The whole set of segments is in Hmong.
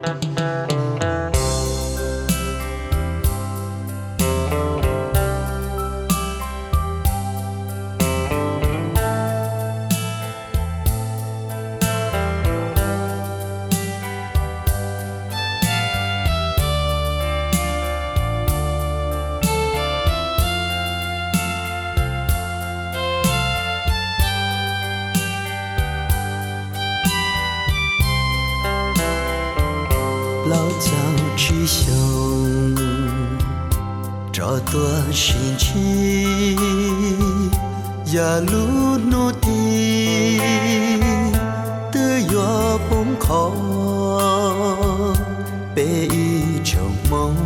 Plaub caug tsib xyoos rov tuaj sib ntsib, yog lub hnub tim twb yuav poob qho. Peb ib tsoom Hmoob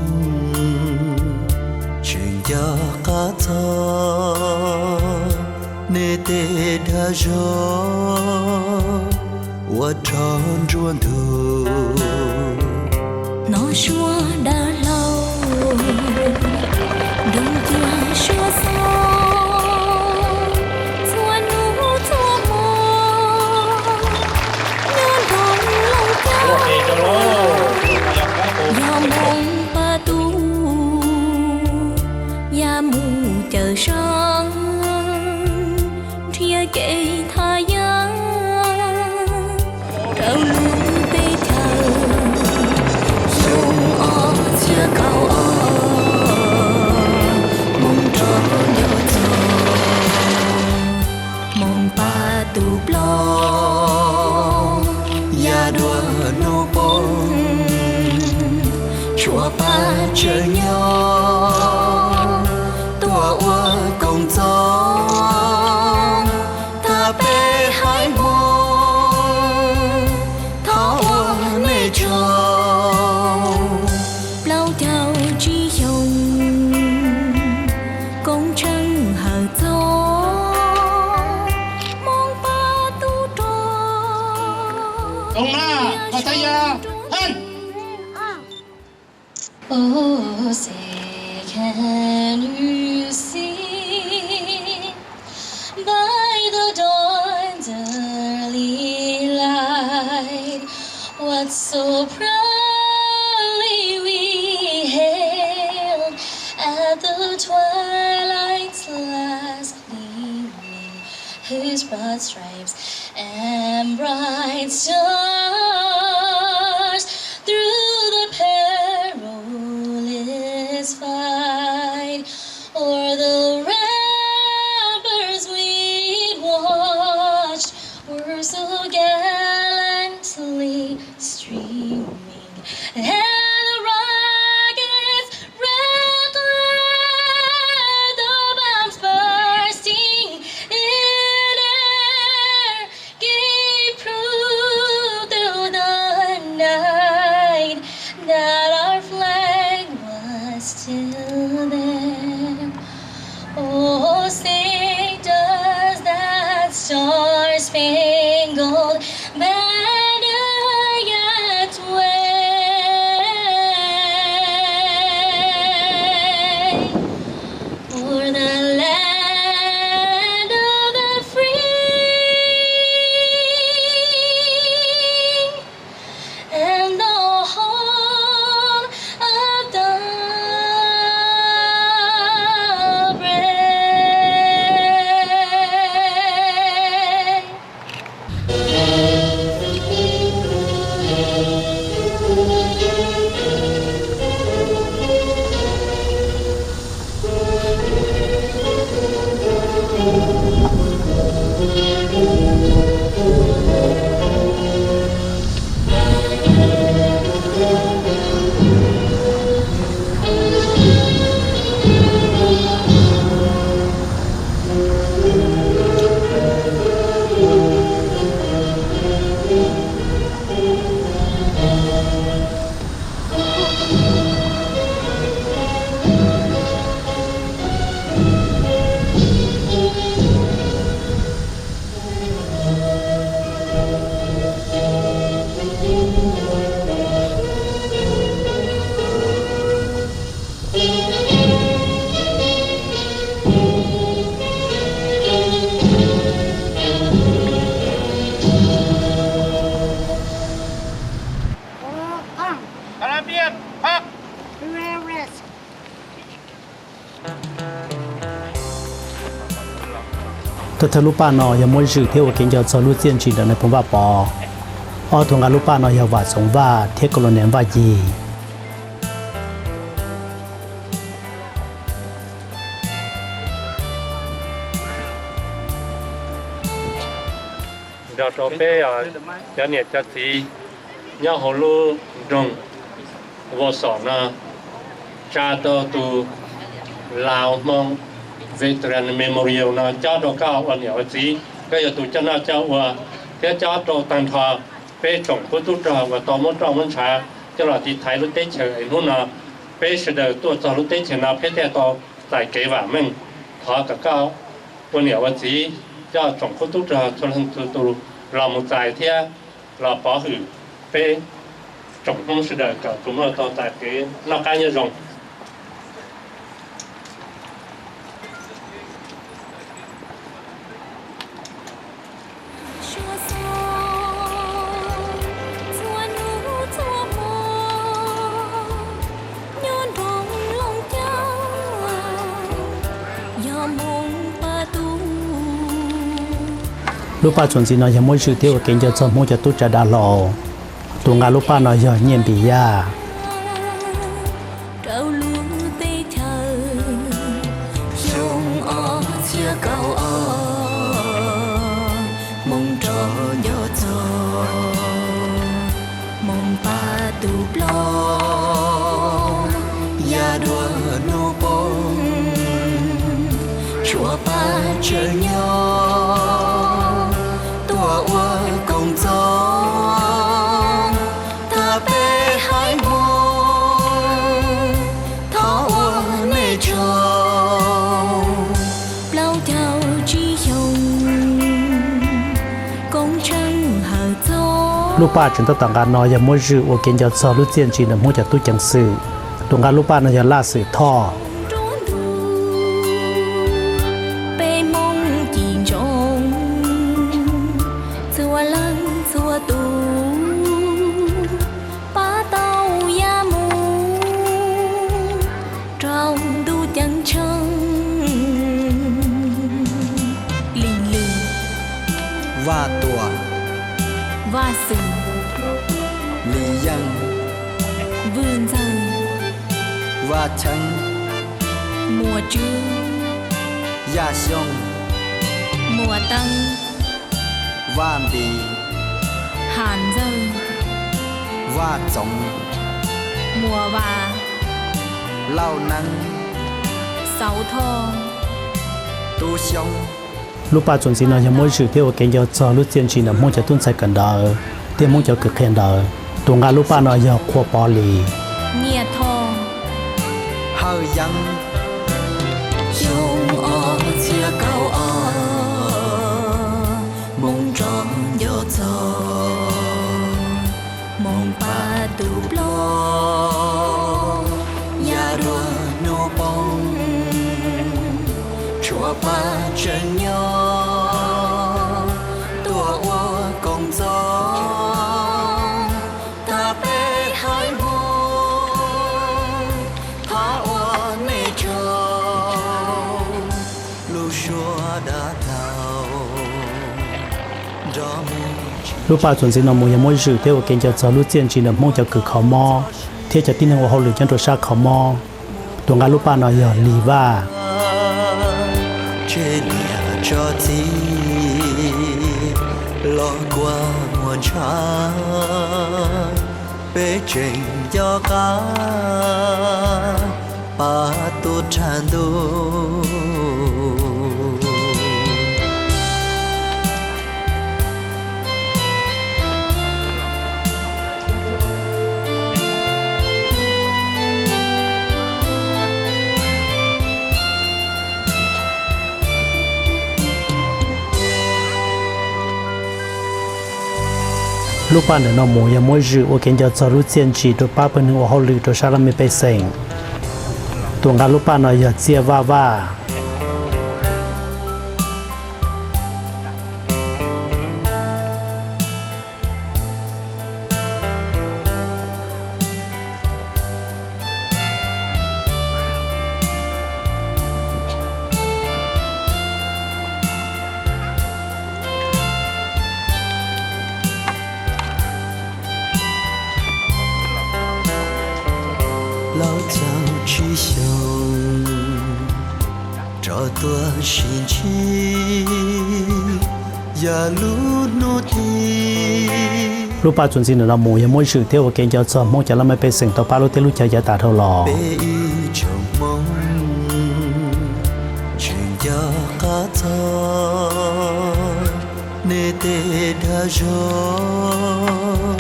tseem nco qab txog nej tej dag zog ua rog nruab ntug. Hnov suab dav hlau, nroo cuag suab xob, txhua hnub txhua hmo nyob nroog Looj Ceeb. Yog Hmoob Paj Tub, yog mus cawm seeb, nrhiav kev thaj yeeb rau lub teb chaws. Xyoo ob txhiab kaum ob, Hmoob rov nco txog Hmoob Paj Tub Ploog, yav dua hnub poob, tshuav pab tseem nyob tuaj ua koom txoos. Thov peb haiv Hmoob, thov ua nej tsaug. Plaub caug tsib xyoos, koob tsheej hawm txog Hmoob Paj Tub rog. Oh, say, can you see by the dawn's early light what so proudly we hailed at the twilight's last gleaming, whose broad stripes and bright stars through the perilous fight o'er the ramparts we'd watched were so gallantly streaming, and the rocket's red glare, the bombs bursting in air, gave proof through the Thawj thawj lub paj no yog muab zwm thiab ua kev nco txog lub txiaj ntsig ntawm Nais Phoo Vaj Pov. Ob tug nqa lub paj no yog Vam Xoov Vaj thiab Kos Los Nes Vaj Yig. Nrog rau peb cov niam cov txiv nyob hauv lub nroog Vos Xos no tsa tau tus Lao Hmong Veteran Memorial no cob rau koj ua niam ua txiv, koj yog tus coj noj coj ua, thiab cob rau tag nrho peb tsoom qub tub rog uas tau muab roj muab ntshav coj los tiv thaiv lub teb chaws es hnub no peb sawv daws tuaj txog lub teb chaws no peb thiaj tau txais kev vam meej. Thov kom koj ua niam ua txiv coj tsoom qub tub rog txhua leej txhua tus los mus txais thiab los pov hwm peb tsoom Hmoob sawv daws kom tsuas muaj tau txais kev noj qab nyob zoo. Lub paj txuas ntxiv no yog muab zwm thiab ua kev nco txog Hmoob cov tub tsav dav hlau. Tus nqa lub paj no yog Nyiaj Npis Yaj. Rau lub teb chaws xyoo ob txhiab kaum ob, Hmoob rov nco txog Hmoob pab tus plaub, yav dua hnub poob, tshuav pab tseem nyob tuaj ua koom txoos, thov peb haiv Hmoob thov ua nej tsaug plaub caug tsib xyoo koob tsheej hawm txog. Lub paj tseem tab tom nqa no yog muab zwm ua kev nco txog lub txiaj ntsig ntawm Hmoob cov tub ceev xwm. Tus nqa lub paj no yog Laj Xwm Thoj. Peb Hmoob ci ntsoov txhua leej txhua tus, pab tau ya mus rau ntuj ceeb tsheej. Lis Lwm, Vaj Tuam, Vaj Xwm, Lis Yeej, Vwj Ntxawg, Vaj Cheeb, Muas Tswb, Yaj Xyooj, Muas Teeb, Vaj Npis, Ham Ntxawg, Vaj Txoov, Muas Vas, Lauj Neeb, Xauv Thoj, Tub Xyoob. Lub paj txuas ntxiv no yog muab zwm thiab ua kev nco txog lub txiaj ntsig ntawm Hmoob cov tub ntxhais kawm ntawv thiab Hmoob cov kws qhia ntawv. Tus nqa lub paj no yog Qhua Pov Lis. Nyiaj Thoj, Hawj Yeeb, xyoo ob txhiab kaum ob, Hmoob rov nco txog Hmoob pab tus plaub, yav dua hnub poob, tshuav pab tseem nyob tuaj ua koom txoos, thov peb haiv Hmoob thov ua nej tsaug lub suab dav tau. Lub paj txuas ntxiv no mus yog muab zwm thiab ua kev nco txog lub txiaj ntsig ntawm Hmoob cov kws kho mob thiab cov tib neeg ua hauj lwm nyob rau sab kho mob. Tus nqa lub paj no yog Lis Vaj. Tseg niam tso txiv los kua muag ntshav, peb tseem nco qab pab tub rhag ntuj. Lub paj ntawm no mus yog muab zwm ua kev nco txog lub txiaj ntsig rau pab pawg neeg ua hauj lwm rau sab laj mej pej xeem. Tus nqa lub paj no yog Txiaj Vaj Vaj. Xyoo rov tuaj sib ntsib, yog lub hnub tim. Lub paj txuas ntxiv ntawm no mus yog muab zwm thiab ua kev nco txog Hmoob cov laj mej pej xeem tau pab lub teb lub chaw yav tas dhau los. Peb ib tsoom Hmoob tseem nco qab txog nej tej dag zog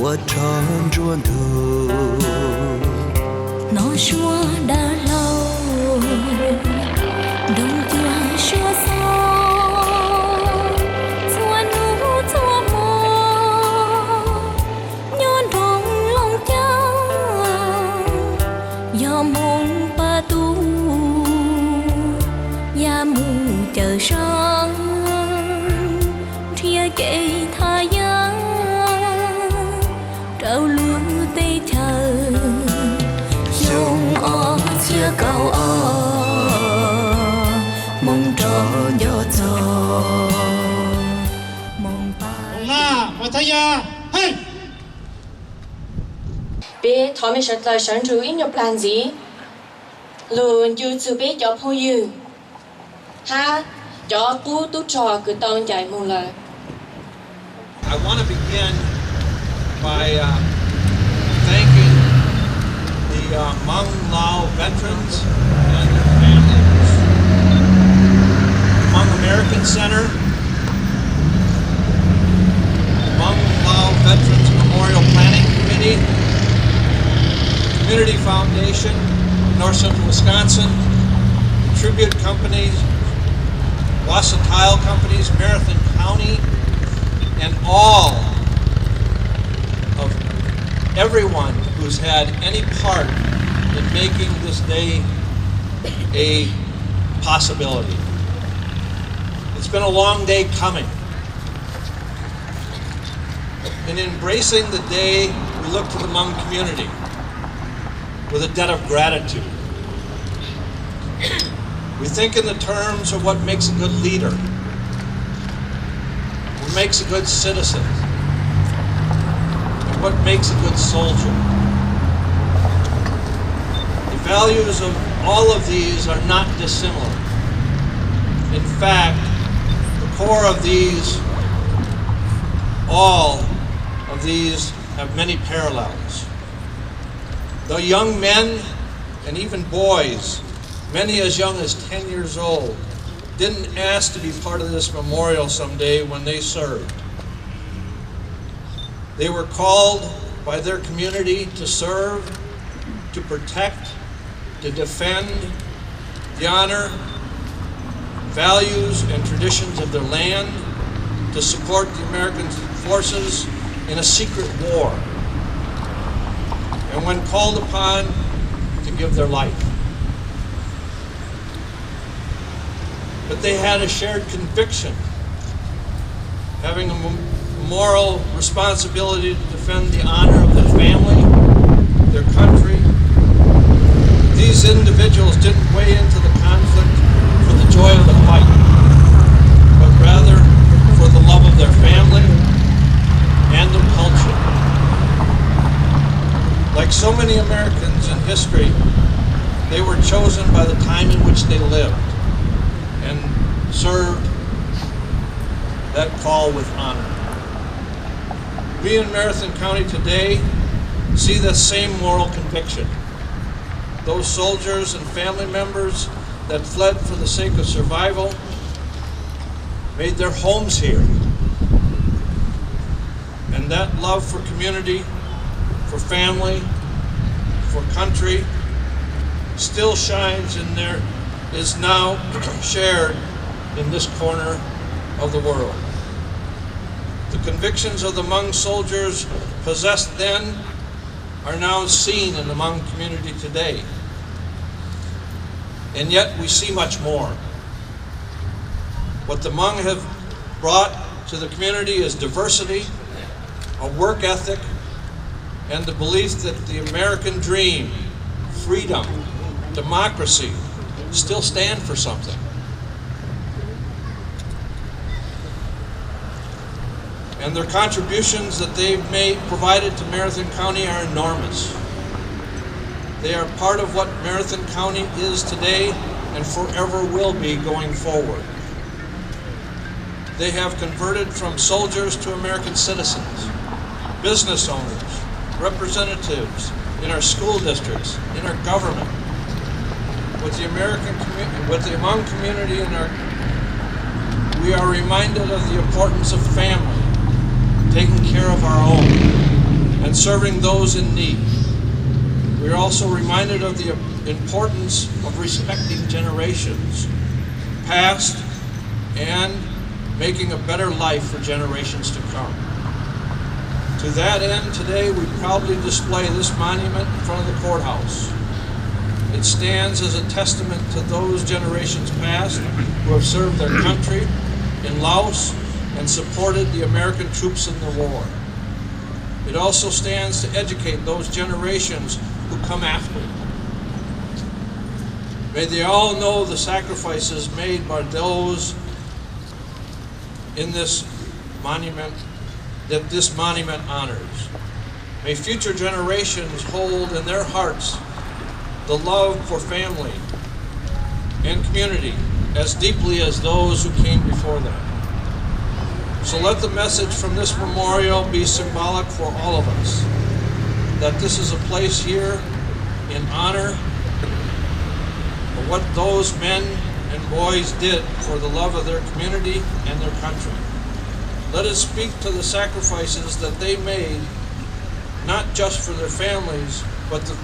ua rog nruab ntug. Nov suab dav hlau, nroo cuag suab xo, txhua hnub txhua hmo, nyob nroog Looj Ceeb, yog Hmoob pab tub, yaj mus cawm sab, nrhiav kev thaj yaj rau lub teb chaws. Xyoo ob txhiab kaum ob, Hmoob rov nco txog Hmoob pab. Peb thov mej sawv dlawg sawv ntsug ib nyuag plag ntxiv, lug ncu txug peb cov phooj ywg hab cov qub tub rog kws tau ncaim moog lawm. I want to begin by uh, thanking the uh, Hmong Lao veterans and their families, the Hmong American Center, Hmong Lao Veterans Memorial Planning Committee, Community Foundation, North Central Wisconsin, the Tribute Companies, Wausau Tile Companies, Marathon County, and all of everyone who's had any part in making this day a possibility. It's been a long day coming. In embracing the day, we look to the Hmong community with a debt of gratitude. We think in the terms of what makes a good leader, what makes a good citizen, and what makes a good soldier. The values of all of these are not dissimilar. In fact, the core of these, all of these have many parallels. Though young men and even boys, many as young as ten years old, didn't ask to be part of this memorial someday when they served. They were called by their community to serve, to protect, to defend, to honor values and traditions of their land, to support the American forces in a secret war, and when called upon, to give their life. But they had a shared conviction, having a mo-, moral responsibility to defend the honor of their family, their country. These individuals didn't weigh into the conflict for the joy of the fight, but rather for the love of their family and their culture. Like so many Americans in history, they were chosen by the time in which they lived and served that call with honor. We in Marathon County today see the same moral conviction. Those soldiers and family members that fled for the sake of survival made their homes here. And that love for community, for family, for country still shines in there, is now shared in this corner of the world. The convictions of the Hmong soldiers possessed then are now seen in the Hmong community today. And yet we see much more. What the Hmong have brought to the community is diversity, a work ethic, and the belief that the American dream, freedom, democracy still stand for something. And their contributions that they've made, provided to Marathon County are enormous. They are part of what Marathon County is today and forever will be going forward. They have converted from soldiers to American citizens, business owners, representatives in our school districts, in our government, with the American commu-, with the Hmong community in our, we are reminded of the importance of family, taking care of our own, and serving those in need. We are also reminded of the importance of respecting generations past and making a better life for generations to come. To that end, today we proudly display this monument in front of the courthouse. It stands as a testament to those generations past who have served their country in Laos and supported the American troops in the war. It also stands to educate those generations who come after. May they all know the sacrifices made by those in this monument, that this monument honors. May future generations hold in their hearts the love for family and community as deeply as those who came before them. So let the message from this memorial be symbolic for all of us, that this is a place here in honor of what those men and boys did for the love of their community and their country. Let it speak to the sacrifices that they made, not just for their families, but the,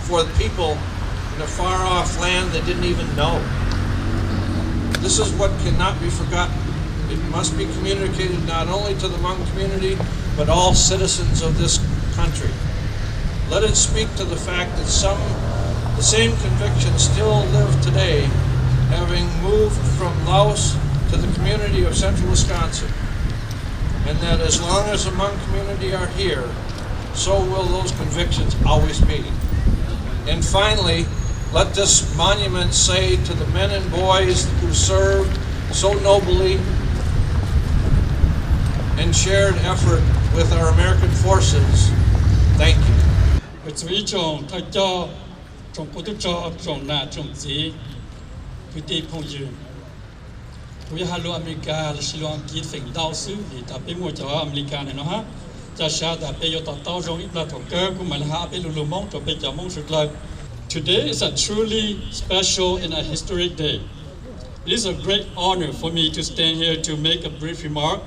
for the people in a far-off land they didn't even know. This is what cannot be forgotten. It must be communicated not only to the Hmong community, but all citizens of this country. Let it speak to the fact that some, the same convictions still live today, having moved from Laos to the community of central Wisconsin, and that as long as the Hmong community are here, so will those convictions always be. And finally, let this monument say to the men and boys who served so nobly and shared effort with our American forces, thank you. Txug ib tsoom thawj coj, tsoom qub tub rog, tsoom nam tsoom txiv, kwv tij phooj ywg, kuv yuav has lus Amelikas los sis lus Askiv feem ntau xwb vim tas peb muaj cov Amelikas ntawm no hab. Ca sab tas peb yuav to taub zoo ib plag thaum kawg kuv mam li has peb lus lus Hmoob rau peb cov Hmoob suav dlawg. Today is a truly special and a historic day. It is a great honor for me to stand here to make a brief remark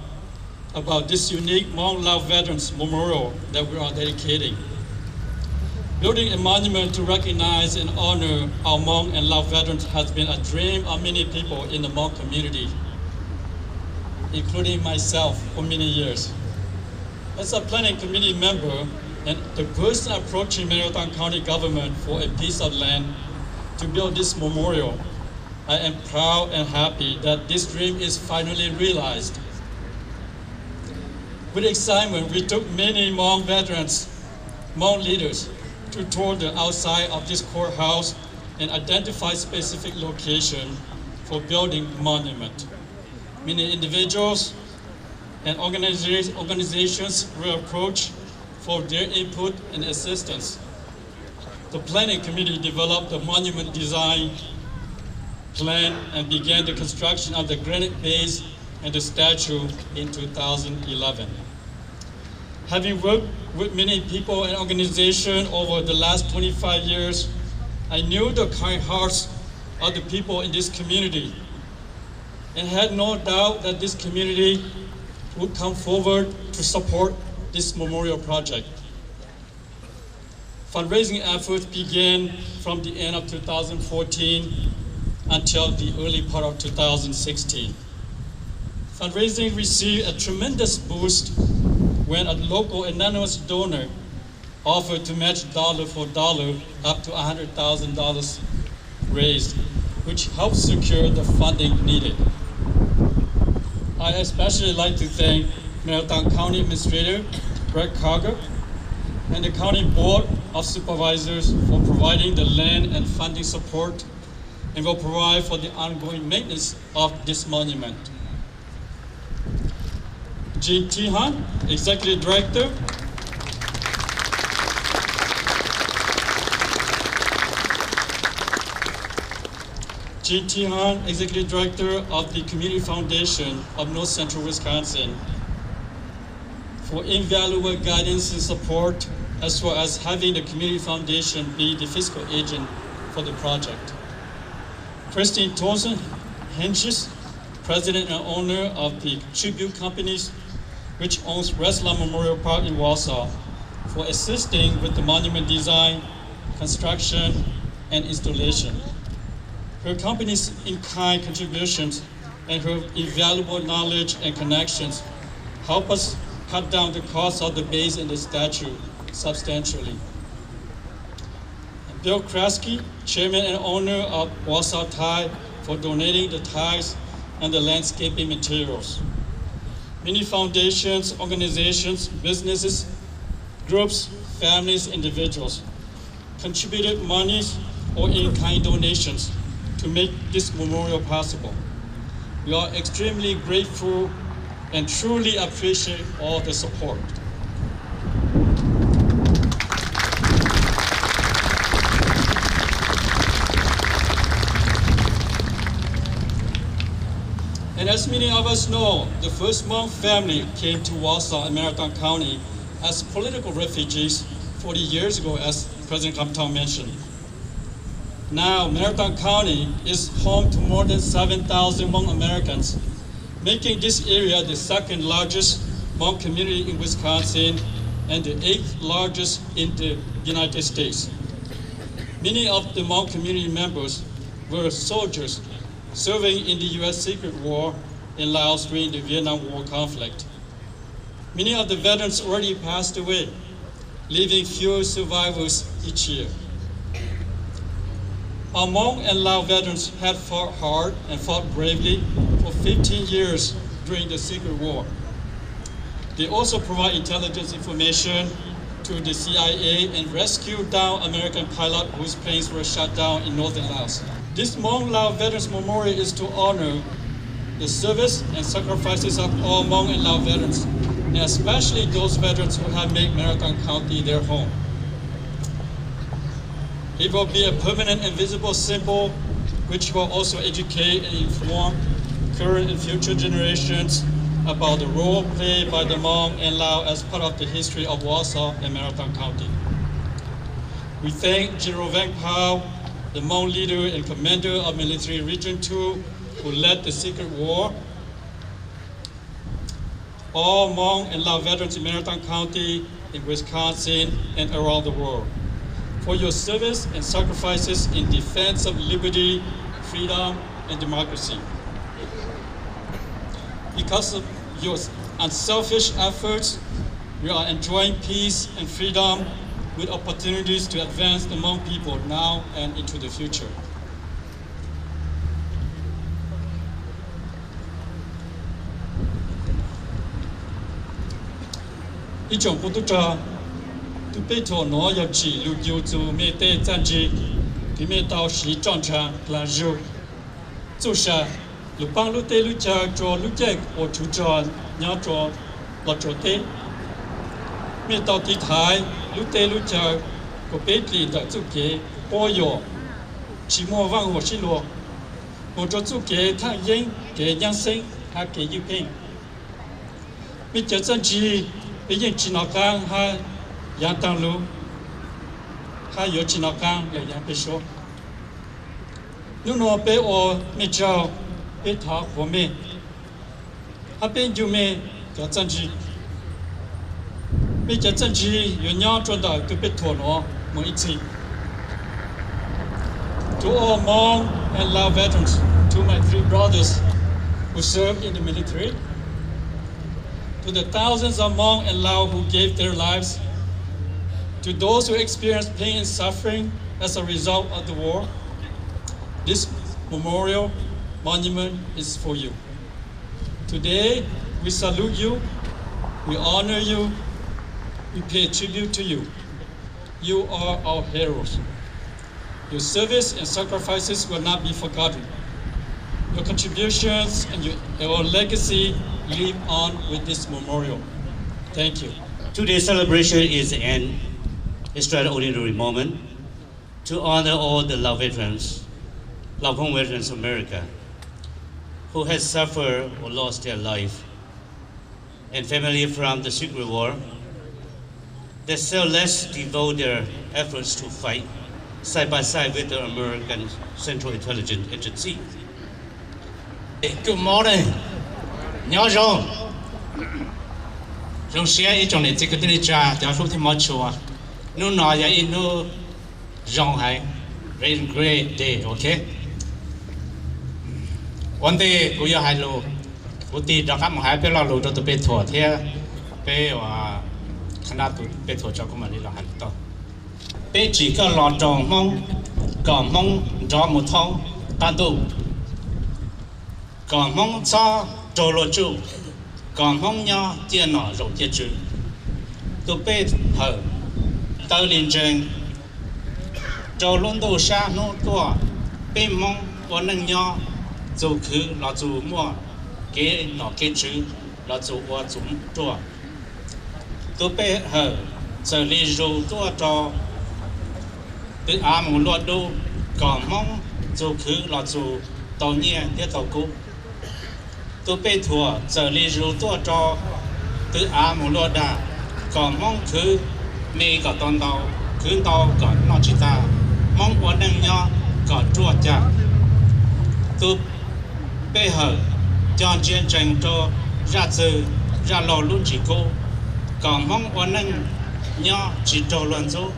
about this unique Hmong Lao Veterans Memorial that we are dedicating. Building a monument to recognize and honor our Hmong and Lao veterans has been a dream of many people in the Hmong community, including myself, for many years. As a planning committee member and the person approaching Mariethang County government for a piece of land to build this memorial, I am proud and happy that this dream is finally realized. With excitement, we took many Hmong veterans, Hmong leaders, to tour the outside of this courthouse and identify specific location for building monument. Many individuals and organiza-, organizations were approached for their input and assistance. The planning committee developed the monument design plan and began the construction of the granite base and the statue in two thousand eleven. Having worked with many people and organizations over the last twenty-five years, I knew the kind hearts of the people in this community and had no doubt that this community would come forward to support this memorial project. Fundraising efforts began from the end of two thousand fourteen until the early part of two thousand sixteen. Fundraising received a tremendous boost when a local anonymous donor offered to match dollar for dollar up to a hundred thousand dollars raised, which helped secure the funding needed. I especially like to thank Mariethang County Administrator Brett Carger and the County Board of Supervisors for providing the land and funding support and will provide for the ongoing maintenance of this monument. Jim T. Hunt, Executive Director. Jim Tihan, Executive Director of the Community Foundation of North Central Wisconsin, for invaluable guidance and support, as well as having the Community Foundation be the fiscal agent for the project. Christine Thorson Henches, President and owner of the Tribute Companies, which owns Wrestler Memorial Park in Wausau, for assisting with the monument design, construction, and installation. Her company's in-kind contributions and her invaluable knowledge and connections help us cut down the cost of the base and the statue substantially. Bill Kraske, chairman and owner of Wausau Tile, for donating the tiles and the landscaping materials. Many foundations, organizations, businesses, groups, families, individuals contributed monies or in-kind donations to make this memorial possible. We are extremely grateful and truly appreciate all the support. And as many of us know, the first Hmong family came to Wausau and Marathon County as political refugees forty years ago, as President Kam Tong mentioned. Now, Marathon County is home to more than seven thousand Hmong Americans, making this area the second largest Hmong community in Wisconsin and the eighth largest in the United States. Many of the Hmong community members were soldiers serving in the U S Secret War in Laos during the Vietnam War conflict. Many of the veterans already passed away, leaving few survivors each year. Our Hmong and Lao veterans had fought hard and fought bravely for fifteen years during the Secret War. They also provide intelligence information to the C I A and rescue downed American pilot whose planes were shot down in northern Laos. This Hmong Lao Veterans Memorial is to honor the service and sacrifices of all Hmong and Lao veterans, and especially those veterans who have made Marathon County their home. It will be a permanent and visible symbol which will also educate and inform current and future generations about the role played by the Hmong and Lao as part of the history of Wausau and Marathon County. We thank General Vang Pao, the Hmong leader and commander of Military Region two, who led the Secret War, all Hmong and Lao veterans in Marathon County, in Wisconsin, and around the world, for your service and sacrifices in defense of liberty, freedom, and democracy. Because of your unselfish efforts, we are enjoying peace and freedom with opportunities to advance the Hmong people now and into the future. Ib tsoom pub tub rog, tus peb thaum nuav yog tsim lug yug txug mej tej txaj ntsig kws mej tau siv roj ntsha dlaag zug, txuj sa, lug paab lub teb lub chaw rua lub caij uas tswv rog nyob rua los tsuas teb. Mej tau tiv thaiv lub teb lub chaw kuas peb dlim ntawm txuj kev quab yuam tsi muaj vaaj huam sib luag, moog rua txuj kev thaaj yeeb, kev nyab xeeb hab kev ywj pheej. Mej cov txaj ntsig peb yeej tsi nov qaab hab yaav taag lug, hab yuav tsi nov qaab le yaav peb suab. Nub nua peb ua mej tsaug, peb thov qhuas mej, hab peb ncu mej cov txaj ntsig. Mej cov txaj ntsig yuav nyob rua ntawm tug peb thuam nuav moog ib txhis. To all Hmong and Lao veterans, to my three brothers who served in the military, to the thousands of Hmong and Lao who gave their lives, to those who experienced pain and suffering as a result of the war, this memorial monument is for you. Today, we salute you, we honor you, we pay tribute to you. You are our heroes. Your service and sacrifices will not be forgotten. Your contributions and your, your legacy live on with this memorial. Thank you. Today's celebration is an extraordinary moment to honor all the Lao veterans. Lao Phung veterans of America who had suffered or lost their life and family from the Secret War, they selfless devote their efforts to fight side by side with the American Central Intelligence Agency. Good morning. Nyob zoo. Zoo siab ib tsoom niam txiv kwv tij neej tsa cov hlub thiab hmov tshua. Hnub no yog ib hnub zoo heev, very great day, ok. Ua ntej kuv yuav hais lus, kuv tig rov qab mus hais peb lo lus rau tus pej thuam thiab peb ua khana tus pej thuam tso kuv mam li los hais lus tau. Peb tsim koj los rau Hmoob, kom Hmoob nrov mus thoob qab ntuj, kom Hmoob txhob raug luag tsuj, kom Hmoob nyob ciaj nom zaum ciaj tswv. Tus pej hawm taw li ntsees rau lub ntuj sab hnub tuaj, peb Hmoob ua neej nyob, txus khwv los txus muaj, kev nom kev tswv los txus ua txus ruaj. Tus pej hawm txawm li zus tuaj rau twv av mus luaj dub, kom Hmoob txus khwv los txus tau nyiaj thiab tau kub. Tus pej thuam txawm li zus tuaj rau twv av mus luaj dag, kom Hmoob khwv me kom tau ntau, khwv ntau kom noj tsis tag, Hmoob ua neej nyob kom ruaj cag. Tus pej hawm cog ntsia ntsees rau zaj txwg zaj laug lub ntsis kub, kom Hmoob ua neej nyob tsis raug luag ntxub,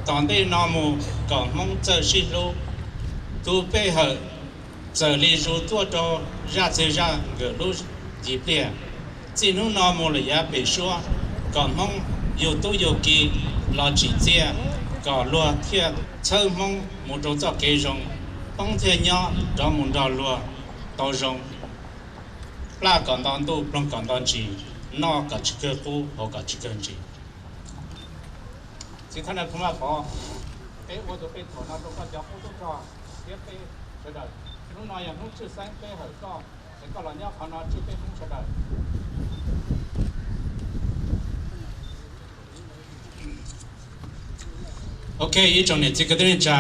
tom ntej no mus kom Hmoob txawj sib hlub. Tus pej hawm txawm li zus tuaj rau zaj txwg zaj nkawm lub yim pliag, txij hnub no mus lawm yav pem suab, kom Hmoob yug tub yug ki los tsim txiaj, kom luag thiaj txhawb Hmoob mus rau txoj kev zoo, Hmoob thiaj nyob rov mus nrog luag tau zoo, plaj kom nto ntuj ploog kom nto ntsis, noj kom tsis kawg qub haus kom tsis kawg ntsis. Txiv Thaj Nais Phoo Vaj Pov, peb ua tus pej thuam no rau koj cov qub tub rog thiab peb sawv daws. Hnub no yog hnub tshwj xeeb peb hawm koj, es koj los nyob qhov no tswj peb Hmoob sawv daws. Ok, ib tsoom niam txiv kwv tij neej tsa,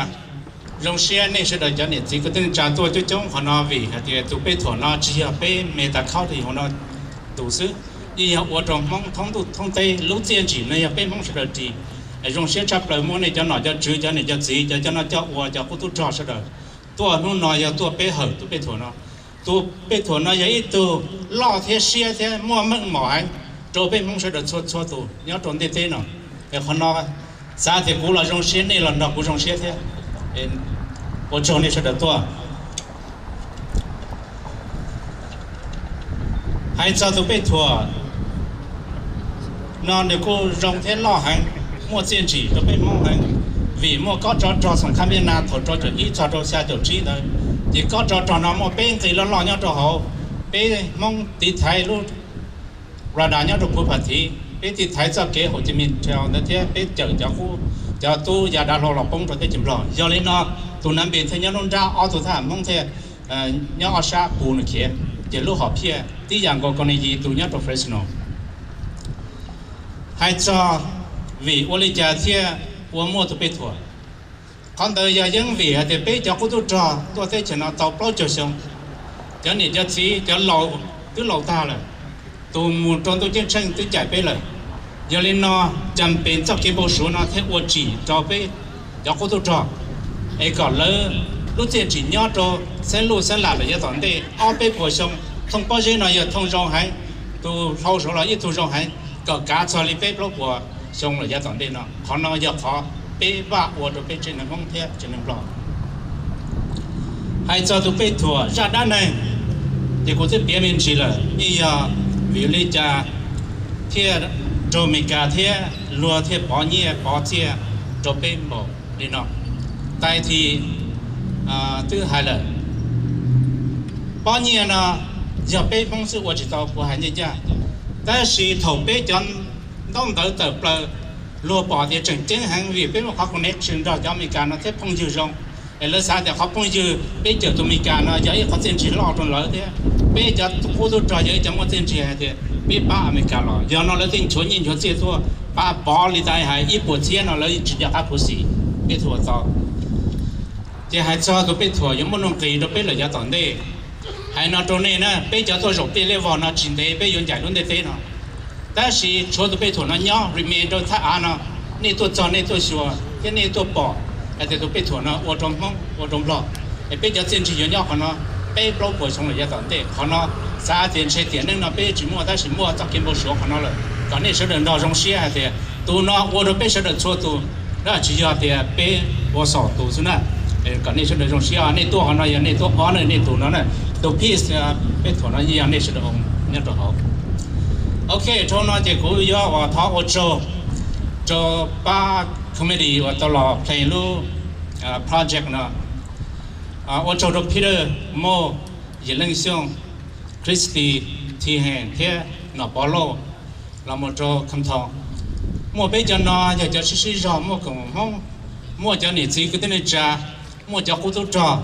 zoo siab nej sawv daws cov niam txiv kwv tij neej tsa tuaj coob coob qhov no vim hais tias tus pej thuam no tsis yog peb me tas khaub ris hauv no tus xwb, yeej yog ua rau Hmoob thoob ntuj thoob teb lub txiaj ntsim no yog peb Hmoob sawv daws ris. Zoo siab tshaj plaws muaj nej cov nom cov tswv, cov niam cov txiv, cov coj noj coj ua, cov qub tub rog sawv daws tuaj hnub no yog tuaj peb hawm tus pej thuam no. Tus pej thuam no yog ib tug loj thiab siab thiab muaj meej mom heev rau peb Hmoob sawv daws txhua txhua tus nyob rau ntiaj teb no. Es qhov no xav tias kuv los zoo siab, nej los nrog kuv zoo siab thiab. Ua tsaug nej sawv daws tuaj. Hais txog tus pej thuam no nws kuj zoo thiab loj heev, muaj txiaj ntsim rau peb Hmoob heev, vim muaj kob tsov rog xoom khab npiaj na thaum rau caum ib txog rau xya caum tsib ntawd, ces kob tsov rog no muaj peb nqe loj loj nyob rau hauv. Peb Hmoob tiv thaiv lub radar nyob rau Phu Pha Thiv, peb tiv thaiv txoj kev Hồ Chí Minh Trail ntawd thiab peb cawm cov qub, cov tub ya dav hlau los poob rau teb chaws Nplog. Yog li no tus Nam Npis thiaj nyob lub nrab, ob tug thab ham Hmoob thiaj nyob ob sab pus nws khiav, ces lub hom phiaj tib yam nkaus Kos Nis Yis tus nyob rau Fresno. Hais txog vim ua li cas thiaj ua muaj tus pej thuam, qhov ntawd yog yeeb vim hais tias peb cov qub tub rog tuaj teb chaws no tau plaub caug xyoo, cov niam cov txiv cov laus twb laus tag lawm, tus mus rau ntuj ceeb tsheej twb cais peb lawm. Yog li no cas pem txoj kev npau suav no thiaj ua tsim rau peb cov qub tub rog, es kom lawv lub txiaj ntsim nyob rau xeeb luj xeeb lam lawm yav tom ntej ob peb puas xyoo. Thooj pob zeb no yog thooj zoo heev, tus hlau saud los ib tug zoo heev, kom kav txog li peb plaub puas xyoo lawm yav tom ntej no. Qhov no yog qhov peb vaj ua rau peb tsev neeg Hmoob thiab tsev neeg Nplog. Hais txog tus pej thuam zaj dab neeg, ces kuv twb piav me ntsis lawm, yeej yog vim li cas thiaj raug Meskas thiab luag thiaj pov nyiaj pov txiaj rau peb npaum li no. Tais This twb hais lawm, pob nyiaj no yog peb Hmoob xwb ua tsis tau, kuv hais ncaj ncaj. Tab sis thaum peb cov ntaub ntawv tawm plaws, luag pom tias tseem ceeb heev vim peb muaj qhov connection nrog cov Amelikas no thiab phooj ywg zoo, es lawv xav tias qhov phooj ywg peb cawm tus Amelikas no yog ib qhov txiaj ntsig loj rau lawv thiab peb cov qub tub rog yog ib cov muaj txiaj ntsig hais tias peb pab Amelikas los. Yog no lawv thiaj nchuav nyiaj nchuav txiaj tuaj pab pov li tais hais ib puas txhiab no lawv tsis nco qab khuv xim, peb thiaj ua tau. Ces hais txog tus pej thuam yuav muaj nuj nqis rau peb lawm yav tom ntej. Hais no rau nej na, peb cov tuaj zaum pej lej vog no tsis ntev peb yuav ncaim lub ntiaj teb no. Tab sis tshuav tus pej thuam no nyob remain rau thaj av no, nej tuaj txog nej tuaj xyuas thiab nej tuaj pom hais tias tus pej thuam no ua rau Hmoob ua rau Nplog, es peb cov txiaj ntsig yuav nyob qhov no peb plaub puas xyoo lawm yav tom ntej. Qhov no xav tias ntshe tiam neej no peb tsis muaj, tab sis muaj txoj kev npau suav qhov no lawm. Kom nej sawv daws nrog zoo siab hais tias tus no ua rau peb sawv daws txhua tus, tsis yog tias peb ua xom tus xwb na. Kom nej sawv daws zoo siab, nej tuaj qhov no yog nej tuaj ob na, nej tus no na, tus peace pej thuam no yeej yog nej sawv daws nyob rau hauv. Ok, dhau no ces kuv yuav ua thov ua tsaug rau pab committee uas tau los plan lub project no. Ua tsaug rau Peter, Mo, Yim Leej Xyooj, Christy, Thi Hees thiab Nom Pov Lauj, los mus rau Kham Thoo. Muaj peb cov no yog cov sib sib zog, muaj koom Hmoob, muaj cov niam txiv kwv tij neej tsa, muaj cov qub tub rog,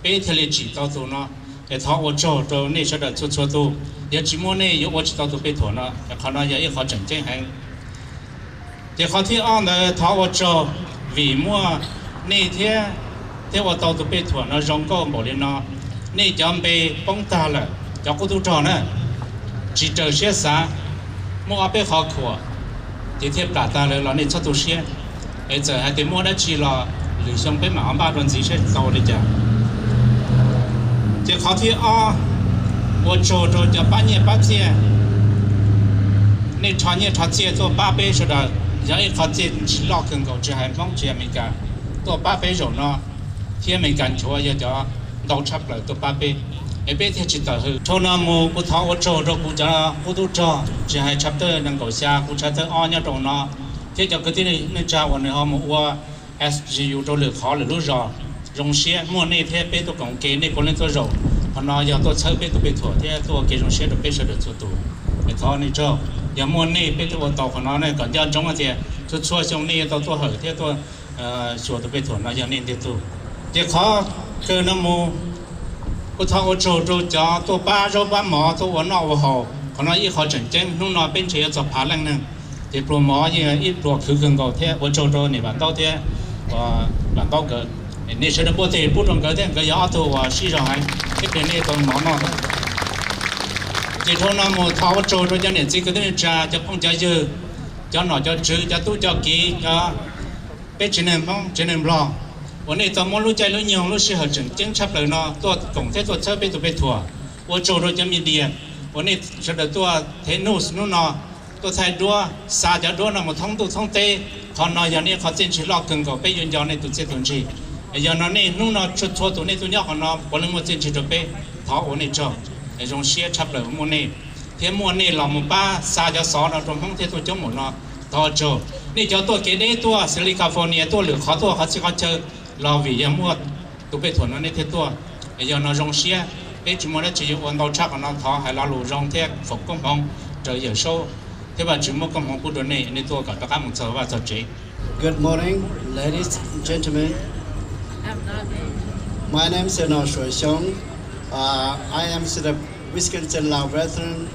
peb thiaj li tsim tau tus no. Es thov ua tsaug rau nej sawv daws txhua txhua tus, yog tsis muaj nej yuav ua tsis tau tus pej thuam no. Qhov no yog ib qhov tseem ceeb heev. Ces qhov thib ob ntawd thov ua tsaug vim muaj nej thiab, thiab ua tau tus pej thuam no zoo nkauj npaum li no. Nej cov npe poob tag lawm, cov qub tub rog na, tsis raws siab xav, muaj ob peb qhov khuam ces thiaj plam tag lawm los nej txhob tu siab. Es txawm hais tias muaj dab tsi los lwm xyoo peb mam ho npaj dua ntxiv saib tau li cas. Ces qhov thib ob, ua tsaug rau cov pab nyiaj pab txiaj, nej rho nyiaj rho txiaj tuaj pab peb sawv daws, yog ib qhov txiaj ntsig loj kawg nkaus, tsis hais Hmoob tsis hais Amelikas, tuaj pab peb zaum no, thiab Amelikas nchuav yog cov ntau tshaj plaws tuaj pab peb, es peb thiaj tsis tawm hws. Dhau no mus kuv thov ua tsaug rau kuv cov qub tub rog, tsis hais chapter nees nkaum xya, kuv chapter ob nyob rau no, thiab cov kwv tij neej tsa uas nws ho mus ua S G U rau lwm qhov lwm lub zos. Zoo siab muaj nej thiab peb tuaj koom kev, nej puav leej tuaj zaum qhov no yog tuaj txhawb peb tus pej thuam thiab tuaj ua kev zoo siab rau peb sawv daws txhua tus. Es thov nej tsaug, yog muaj nej peb thiaj ua tau qhov no, nej kom nco ntsoov hais tias txhua txhua xyoo nej yuav tau tuaj hawm thiab tuaj xyuas tus pej thuam no yog nej ntiag tug. Ces qhov kawg no mus, kuv thov ua tsaug rau cov tuaj pab zaub pab mov, tuaj ua noj ua haus, qhov no ib qhov tseem ceeb. Hnub no peb ntshe yuav txog phav leej neeg, ces pluas mov yeej ib pluas khwv kawg nkaus thiab. Ua tsaug rau niam Vam Ntaub thiab Vam Ntaub nkawd. Nej sawv daws npuaj teg pub rau nkawd thiab, nkawd yog ob tug uas sib zog heev, ib pliag nej tau mov noj. Ces dhau no mus thov ua tsaug rau cov niam txiv kwv tij neej tsa, cov phooj cov ywg, cov nom cov tswv, cov tub cov kiv, cov peb tsev neeg Hmoob tsev neeg Nplog, uas nej tau muab lub caij lub nyoog lub sij hawm tseem ceeb tshaj plaws no tuaj koom thiab tuaj txhawb peb tus pej thuam. Ua tsaug rau cov media uas nej sawv daws tuaj thev news hnub no, tuaj thaij duab, xa cov duab no mus thoob ntuj thoob teb. Qhov no yog nej qhov txiaj ntsig loj kawg nkaus, peb yuav nco nej tus txiaj tus ntsig. Yog no nej hnub no txhua txhua tus nej tuaj nyob qhov no puav leej muaj txiaj ntsig rau peb. Thov ua nej tsaug, zoo siab tshaj plaws muaj nej, thiab muaj nej los mus pab xa cov xov no rau Hmoob thiab tuaj coob npaum no. Thov ua tsaug. Nej cov tuaj kev deb tuaj xws li California tuaj lwm qhov tuaj qhov txhia qhov chaw los vim yog muaj tus pej thuam no nej thiaj tuaj. Yog no zoo siab, peb tsis muaj dab tsi yuav ua ntau tshaj qhov no, thov hais lo lus zoo thiab foom koob hmoov rau Yawm Saub thiab Vajtswv muab koob hmoov pub rau nej, nej tuaj kom rov qab mus txog vaj txog tsev. Good morning, ladies and gentlemen. My name is Seno Shuai Xiong. Uh, I am the Wisconsin Lao Veteran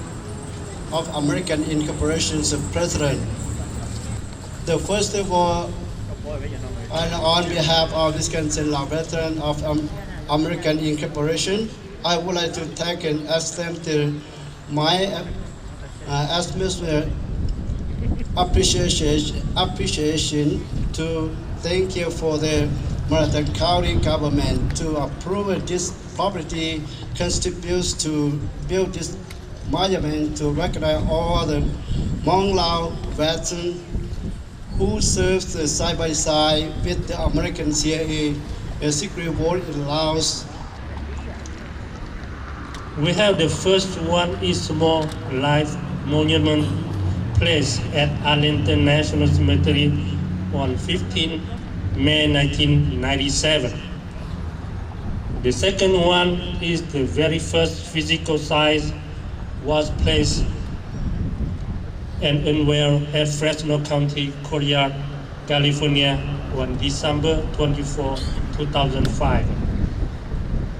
of American Incorporation President. The first of all, and on behalf of Wisconsin Lao Veteran of um, American Incorporation, I would like to thank and extend the my uh, atmosphere appreciation, appreciation to thank you for the Mariatan County government to approve this property contributes to build this monument to recognize all the Hmong Lao veterans who served side by side with the American C I A in secret war in Laos. We have the first one is small life monument placed at Arlington National Cemetery on fifteenth May nineteen ninety-seven. The second one is the very first physical size was placed and unveiled at Fresno County Courtyard, California on December twenty-fourth, two thousand five.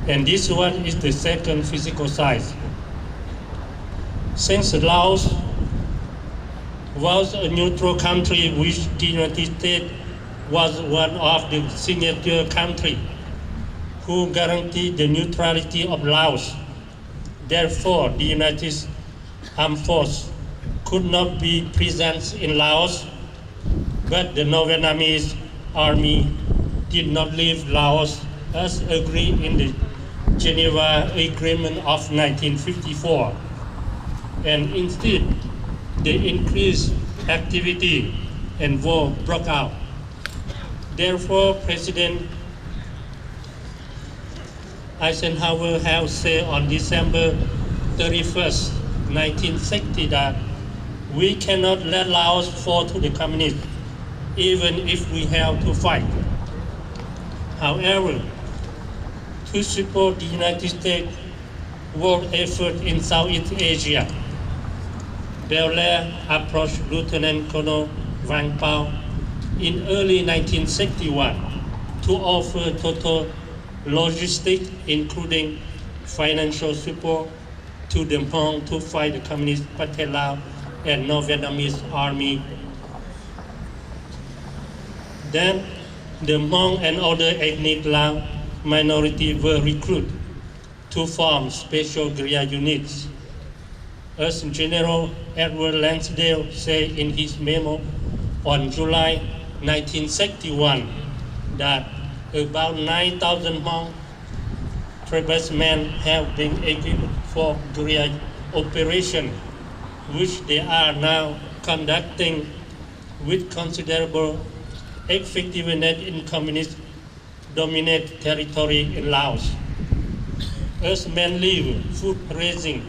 And this one is the second physical size. Since Laos was a neutral country which the United States was one of the signatory country, who guaranteed the neutrality of Laos. Therefore, the United Armed Force could not be present in Laos, but the North Vietnamese army did not leave Laos as agreed in the Geneva Agreement of nineteen fifty-four, and instead they increased activity and war broke out. Therefore, President Eisenhower have said on December thirty-first, nineteen sixty, that we cannot let Laos fall to the communists, even if we have to fight. However, to support the United States war effort in Southeast Asia, Belair approached Lieutenant Colonel Vang Pao in early nineteen sixty-one to offer total logistics, including financial support, to the Hmong to fight the communist Pathet Lao and North Vietnamese army. Then, the Hmong and other ethnic Lao minority were recruited to form special guerrilla units. As General Edward Lansdale said in his memo on July nineteen sixty-one, that about nine thousand Hmong tribesmen have been equipped for guerrilla operation, which they are now conducting with considerable effectiveness in communist dominated territory in Laos. As men leave food rationing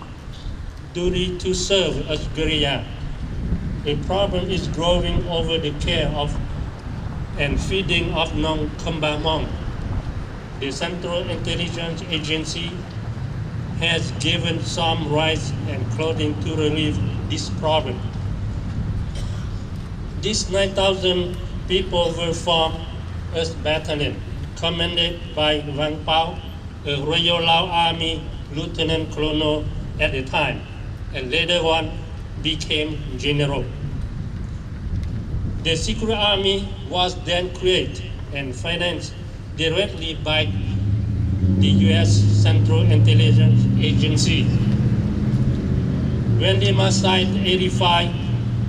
duty to serve as guerrilla, a problem is growing over the care of and feeding of non-combat Hmong. The Central Intelligence Agency has given some rice and clothing to relieve this problem. These nine thousand people were formed as battalion, commanded by Vang Pao, a Royal Lao Army lieutenant colonel at the time, and later on became general. The secret army was then created and financed directly by the U S Central Intelligence Agency. When Limmaschine eighty-five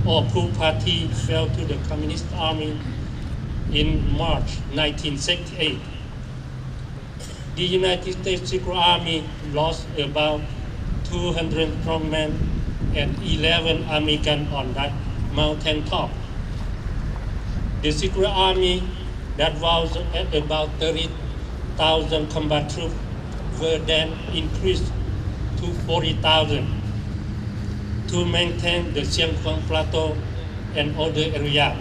or Phul Party fell to the Communist Army in March nineteen sixty-eight, the United States Secret Army lost about two hundred strong men and eleven army guns on that mountain top. The secret army that was at about thirty thousand combat troops were then increased to forty thousand to maintain the Siang Khong Plateau and other areas,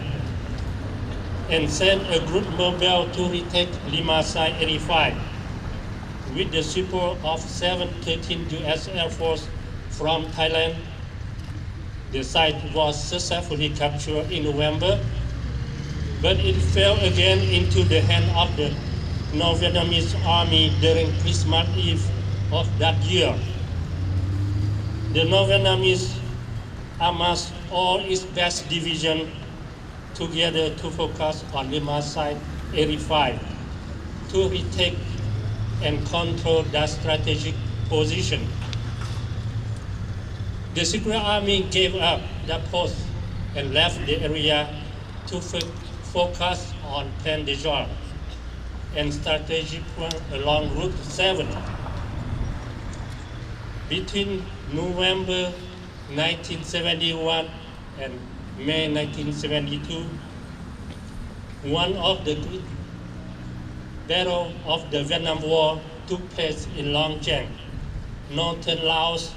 and sent a group mobile to retake Limmaschine eighty-five. With the support of seven thirteen U S Air Force from Thailand, the site was successfully captured in November, but it fell again into the hand of the North Vietnamese army during Christmas Eve of that year. The North Vietnamese amassed all its best division together to focus on Limmaschine eighty-five to retake and control that strategic position. The secret army gave up that post and left the area to fo- focus on Plaine de Joie and strategic point along Route seven. Between November nineteen seventy-one and May nineteen seventy-two, one of the great battle of the Vietnam War took place in Long Cheng, northern Laos,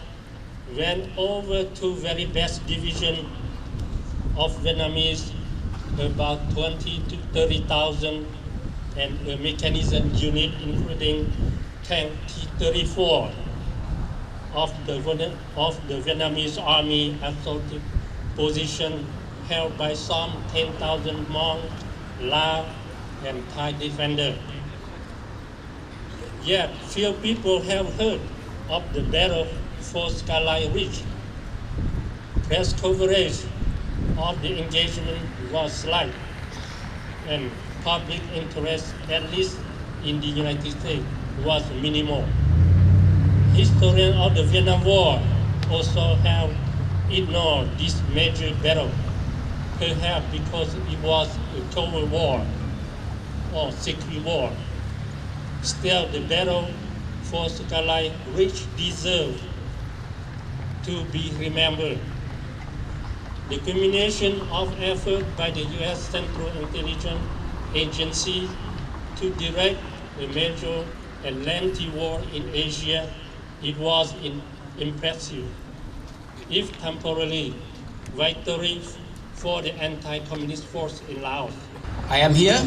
when over two very best division of Vietnamese, about twenty to thirty thousand, and a mechanized unit including tank T thirty-four of the, of the Vietnamese army assaulted position held by some ten thousand Hmong, Lao, and Thai defender. Yet few people have heard of the battle for Skyline Ridge. Press coverage of the engagement was slight, and public interest, at least in the United States, was minimal. Historians of the Vietnam War also have ignored this major battle, perhaps because it was a covert war or secret war. Still, the battle for Skyline Ridge deserves to be remembered. The combination of effort by the U S Central Intelligence Agency to direct a major and lengthy war in Asia, it was an impressive, if temporary, victory for the anti-communist force in Laos. I am here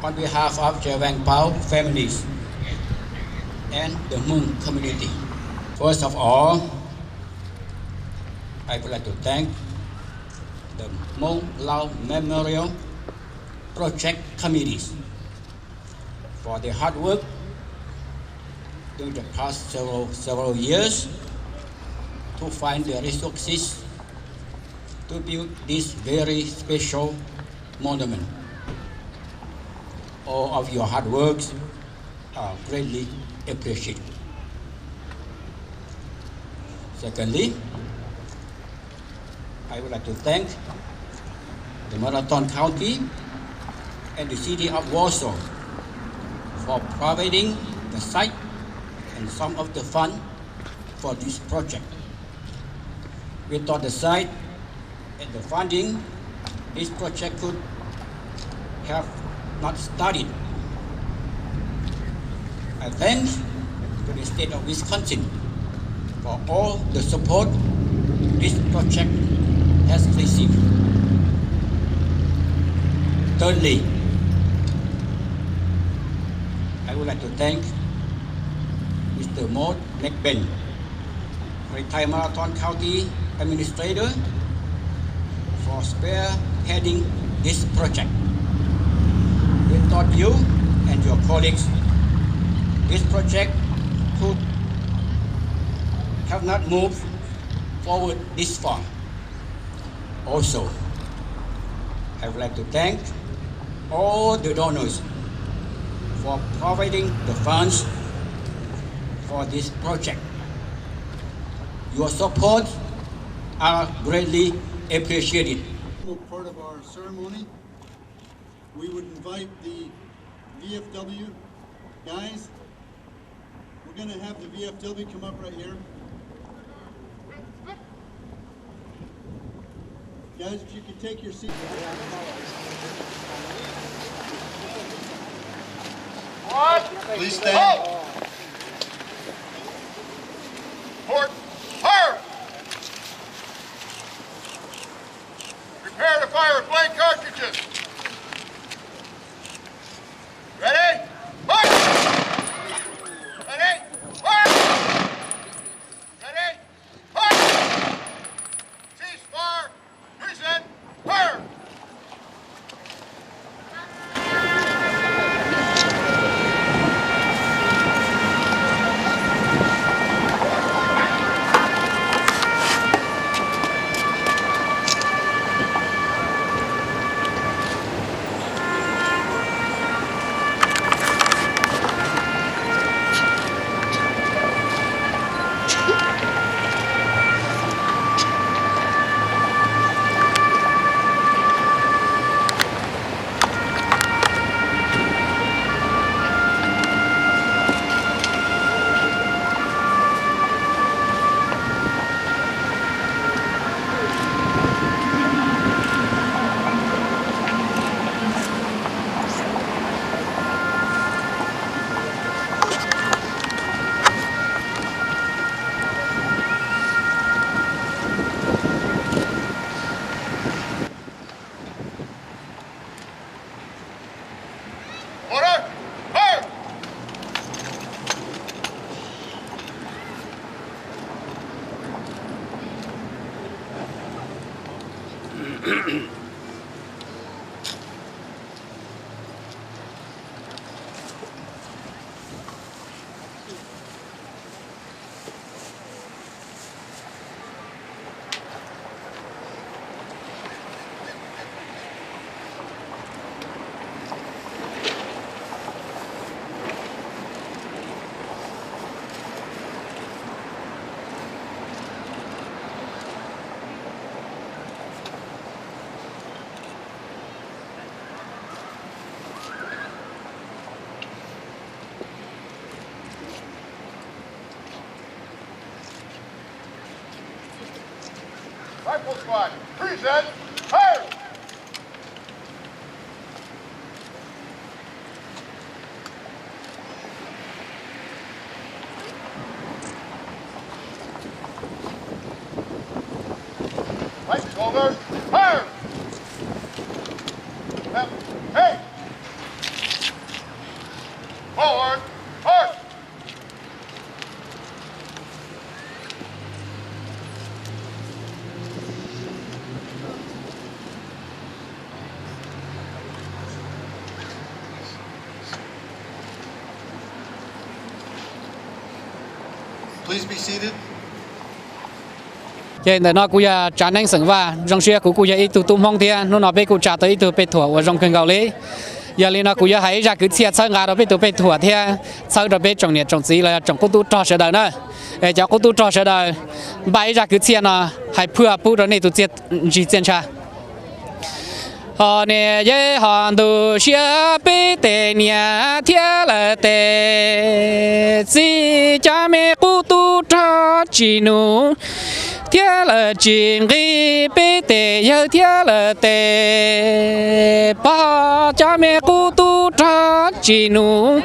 on behalf of the Vang Pao families and the Hmong community. First of all, I would like to thank the Hmong Lao Memorial Project Committees for their hard work during the past several, several years to find the resources to build this very special monument. All of your hard works are greatly appreciated. Secondly, I would like to thank the Marathon County and the City of Warsaw for providing the site and some of the fund for this project. Without the site and the funding, this project could have not started. I thank to the state of Wisconsin for all the support this project has received. Thirdly, I would like to thank Mister Mort McBain, retired Marathon County administrator, for spearheading this project. Without you and your colleagues, this project could have not moved forward this far. Also, I would like to thank all the donors for providing the funds for this project. Your support are greatly appreciated. Part of our ceremony, we would invite the V F W guys. We're going to have the V F W come up right here. Guys, if you could take your seat. Please stand. Report. Fire! Prepare to fire blank cartridges. Ready? Fire! Ready? Fire! Ready? Fire! Cease fire! Present fire! Order! Fire! Rifle squad, present fire! Right shoulder, fire! Left, hey! Forward, march! Ces ntawm no kuv yog Tsav Neeb xeem Vaj, zoo siab kuv kuj yog ib tug tub Hmoob thiab. Hnub no peb kuj tsa tau ib tug pej thuam uas zoo kawg nkaus li. Yog li no kuv yuav hais ib zaj kwv txhiaj txhawb nqa rau peb tus pej thuam thiab txhawb rau peb tsoom niam tsoom txiv los yog tsoom qub tub rog sawv daws na. Es cov qub tub rog sawv daws, npaj ib zaj kwv txhiaj no hais phwj pub rau nej tus txiaj ntsig txiaj ntsha. Ho niam yej ho ntuj siab peb tes niam thiab lawv tes txiv, cov me qub tub rog tsis nus thiab lawv tsis nqi, peb tes yawg thiab lawv tes pog, cov me qub tub rog tsis nus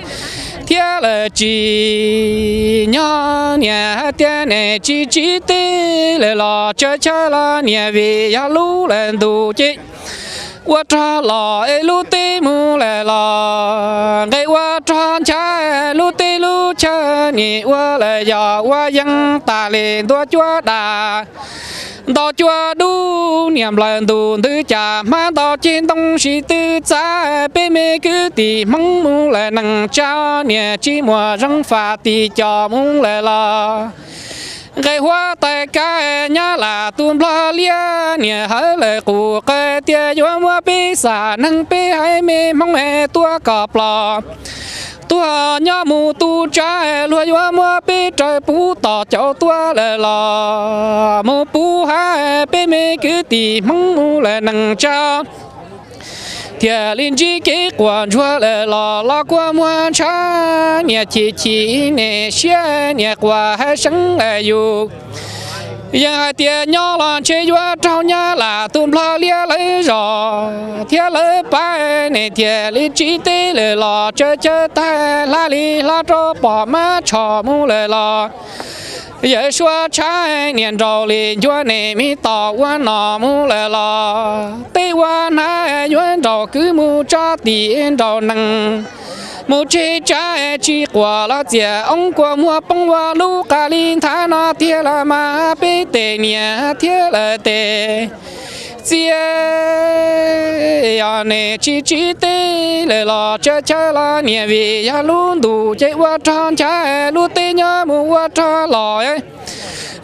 thiab lawv tsis nyob. Niam hais tias nej tsis tsis teb lawm los tsawv chaw los niam, vim yog lub lawm ntuj ces ua rog los es lub teb mus lawm los nqe ua rog ncha, lub teb lub chaw nim ua lawm yog ua yeeb tas li ntua cuab daj ntau cuab dub, niam nplawg ntuj ntws cas hmab ntau ceg ntoo sib twb txav, peb me kwv tij Hmoob mus lawm nees tsa, niam tsis muaj zeeg faj tim coj mus lawm los nqe huab tais kav, Nyab Laj tus Nplog Liab niam hawv lawm qus qaws tias yuav muab peb xam neeg, peb haiv me Hmoob es tuaj kom plos tuag nyob mus tu tsav, luag yuav muab peb raws puv tom caum tuaj lawm los mus puv hav, peb me kwv tij Hmoob mus lawm nees tsa thiaj li ntsib kev quas ntsuag lawm los los kua muag ntshav, niam chim chim niam siab niam quas hais seev lawm yus. Yeej hais tias nyob los ntshe yuav raug Nyab Laj tus Nplog Liab lawv zos thiab lawv pab, nej thiaj li tsis teb lawm los tsawv chaw tag, hla li hla rau pom mab tsho mus lawm los yawm suav tshav, niam nraug li ncuav nej me tos ua nom mus lawm los teb ua hnav, yuav nraug kwv mus tso tim nraug nees mus tseg tsav, tsis quas los txias oob kua muag poob ua lub qas li nthav no tiag los mas peb tes niam thiab lawv tes txiv, yog nej tsis tsis teb lawm los tsawv chaw los niam, vim yog lub ntuj ces ua rog ncha, lub teb nyob mus ua rog los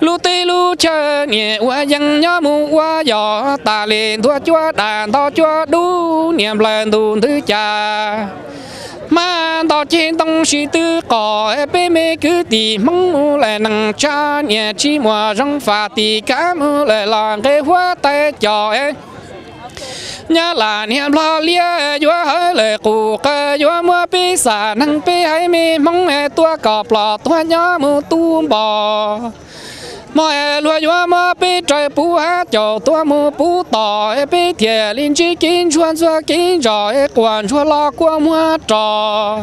lub teb lub chaw niam ua yeeb nyob mus ua yos tas li ntua cuab daj ntau cuab dub, niam nplawg ntuj ntws cas hmab ntau ceg ntoo sib twb qos, peb me kwv tij Hmoob mus lawm nees tsa, niam tsis muaj zeeg faj tim kav mus lawm los nqe huab tais coj Nyab Laj niam Nplog Liab yuav hawv lawm qus qaws, yuav muab peb xam neeg, peb haiv me Hmoob es tuaj kom plos tuag nyob mus tu npos. Hmo luag yuav muab peb raws puv hav caum tuaj mus puv tom, peb thiaj li ntsib kev ntsuag ntxuag kev ntsos, quas ntsuag los kua muag rog.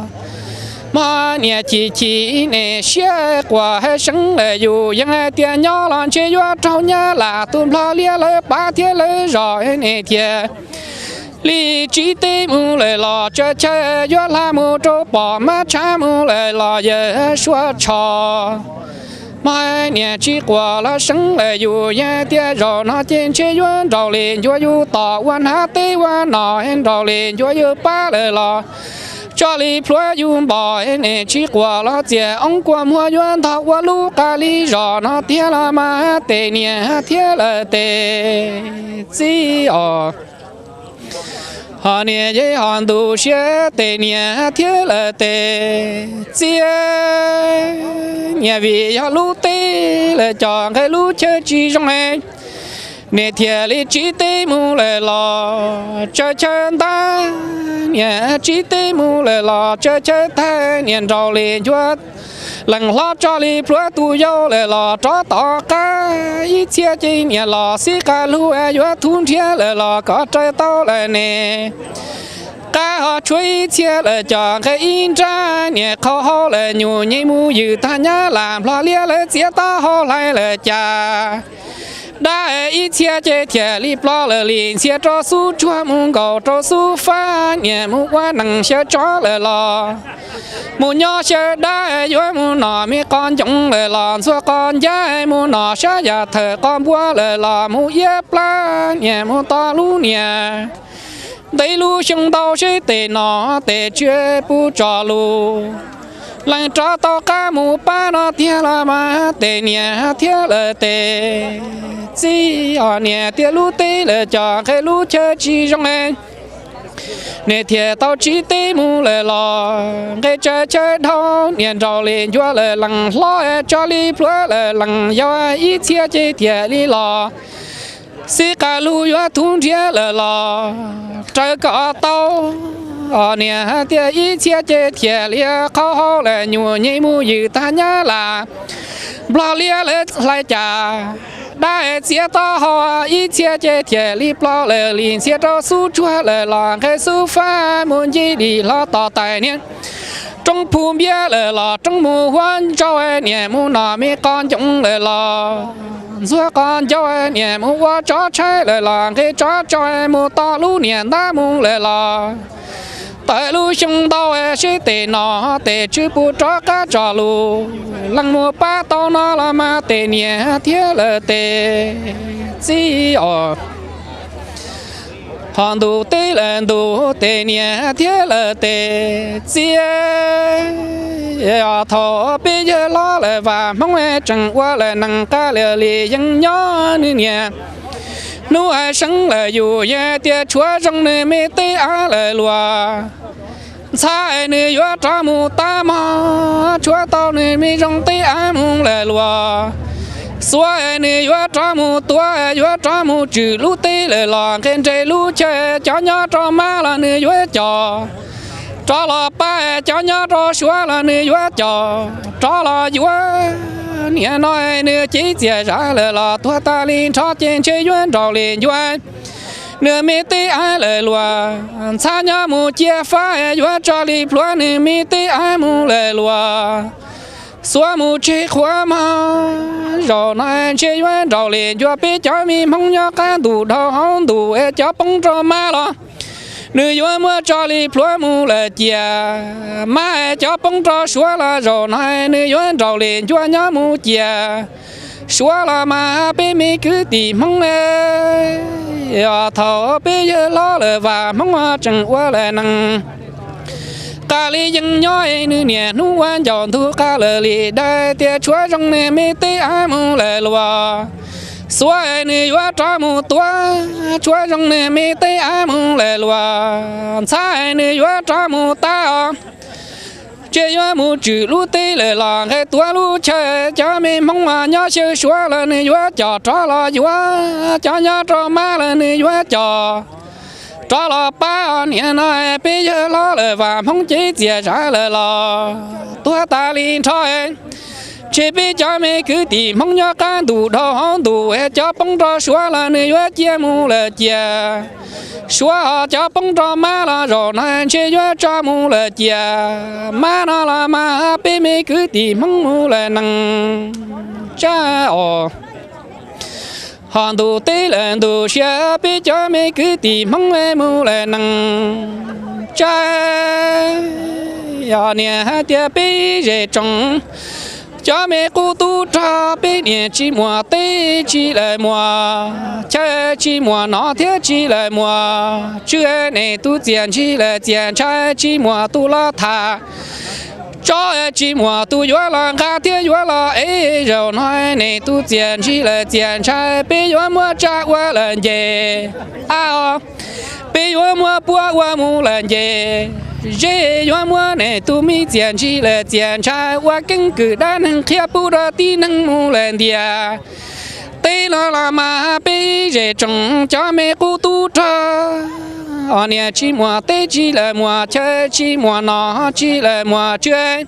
Hmo niam chim chim niam siab quas hais seev lawm yus, yeej hais tias nyob los ntshe yuav raug Nyab Laj tus Nplog Liab lawv pab thiab lawv zos, nej thiaj li tsis teb mus lawm los tsawv chaw, yuav hla mus rau pom mab tshav mus lawm los yawm suav tsho. Hmo niam tsis quas los seev lawm yus, yeej hais tias zaum no ces ntshe yuav nraug li ncuav yus tos ua hnav teb ua nom, nraug li ncuav yus pab lawm los tso li plhuav yus npos, nej tsis quas los txias oob kua muag yuav ntog ua lub qas li zos no tiag los mas tes niam thiab lawv tes txiv os. Ho niam yej ho ntuj siab tes niam thiab lawv tes txiv, niam vim yog lub teb lawv coj nqe lub chaw tsis zoo, nej thiaj li tsis teb mus lawm los tsawv chaw ntag, niam tsis teb mus lawm los tsawv chaw tag, niam nraug li ncuav Leej hlob tso li plhuav tus yau lawm los rov tom qab ib txhia ces niam los xib qas lug yuav thub nrhiav lawm los kov raws tau lawm ne. Qab ho tshuav ib txhia lawm cov nqe ib nrab niam qhau hau lawm nyuam nyem mus ywm tag nyab lam nplog liab lawv txiav taub hau hlais lawm cas. Dab ib txhia ces thiaj li ploj lawm li ntxhias rau xub tsuag mus nkaum rau xub fab niam mus ua neej xyaw tsov lawm los mus nyob xyaw dab yuav mus nom me qos ncoo lawm los ntxuag qos ncab mus nom sab yam thawm qos npua lawm los mus iab plab niam mus tos lub niam. Ntev lub xyoo ntau seb tes nom tes tswv puas tso lus. Leej rov tau qab mus pab no tiag los mas tes niam thiab lawm tes txiv os niam tias lub teb lawm cov nqe lub chaw tsis zoo. Niam thiaj tau tsiv teb mus lawm los nqe tsaws chaw dhau niam nraus li ncua lawm leej hlob tso li plhuav lawm leej yau ib txhia ces thiaj li los xib qas lug yuav thub nrhiav lawm los raws kom tau. Os niam hais tias ib txhia ces thiaj li qhau hau lawm nyuam nyem mus ywm tag nyab lam nplog liab lawv hlais cas. Dab txiav taub hau ib txhia ces thiaj li ploj lawm li ntxhias rau xub tsuag lawm los nqe xub fab mus nce dim hlo tom tais niam. Roob phu npiab lawm los roob mus huab ntsau niam mus nom me qos ncoo lawm los ntxuag qos ncau niam mus ua tsov tshaib lawm los nqe tsov tsau mus tos lub niam ntab mus lawm los tawm lub xyoo ntau seb tes nom tes tswv puas rov qab tso lus. Leej mus pab tau no los mas tes niam thiab lawm tes txiv os. Ho ntus teb lawm ntus tes niam thiab lawm tes txiv os. Thaum peb yawg hlob lawm Vam Hmoob tseem ua lawm nees qab lawm li yeej nyob nws niam. Hnub seev lawm yus yeej tias tshuav zoo nws me teb av lawm luag. Ntxhab nws yuav rov mus tab mog, tshuav tau nws me zoo teb av mus lawm luag. Xuav nws yuav rov mus tuav, yuav rov mus tswm lub teb lawm los nqe nres lub chaw, cov nyob rau mab los nws yuav coj rov los pab, cov nyob rau suav los nws yuav coj rov los yuav. Niam no nws cev txias zam lawm los tuag tas li nrho ces ntshe yuav nraus li ncua nws me teb av lawm luag. Ntxhab nyob mus cia fab yuav tso li plhuav nws me teb av mus lawm luag. Xuav mus tseg qhuav mog, zaum no ntshe yuav nraus li ncua peb cov me Hmoob nyob qab ntuj dhau hauv ntuj es cov poob rau mab los nws yuav muab tso li plhuav mus lawm cia. Mab es cov poob rau suav los zaum no nws yuav nraus li ncua nyob mus cia. Suav los mas peb me kwv tij Hmoob, thaum peb yawg hlob lawm Vam Hmoob tseem ua lawm nees qab li yeej nyob, nws niam hnub ua ncaus ntug qab lawm li dais tias tshuav zoo nws me teb av mus lawm luag. Xuav nws yuav rov mus tuav, tshuav zoo nws me teb av mus lawm luag. Ntxhab nws yuav rov mus tab os, ntshe yuav mus tswm lub teb lawm los nqe tuav lub chaw, cov me Hmoob nyob xyaw suav los nws yuav coj rov los yuav, cov nyob rau mab los nws yuav coj rov los pab. Niam no peb yawg hlob lawm Vam Hmoob cev txias zam lawm los tuag tas li nrho. Ntshe peb cov me kwv tij Hmoob nyob qab ntuj dhau hauv ntuj, cov poob rau suav los nws yuav cia mus lawm cia. Suav cov poob rau mab los zaum no ntshe yuav tso mus lawm cia. Mab no los mas peb me kwv tij Hmoob mus lawm nees tsab os. Ho ntuj teb lawm ntuj sia peb cov me kwv tij Hmoob mus lawm nees tsab. Yog niam hais tias peb zej tsoom cov me qub tub rog, peb niam tsis muaj teb tsis lawm muaj chaw, tsis muaj nom thiab tsis lawm muaj tswv, nej tus txiaj ntsig lawm txiaj ntshai tsis muaj tus los tham. Tsob tsis muaj tus yuav los nqa thiab yuav los ev, zaum no nej tus txiaj ntsig lawm txiaj ntshai peb yuav muab tsab ua lawm nce. A, peb yuav muab puab ua mus lawm nce. Zej yuav muab nej tus me txiaj ntsig lawm txiaj ntshai ua keeb kwm dab neeg qhia pub rau tib neeg mus lawm ntiaj teb no los mas peb zej tsoom cov me qub tub rog. Os niam tsis muaj teb tsis lawm muaj chaw, tsis muaj nom tsis lawm muaj tswv,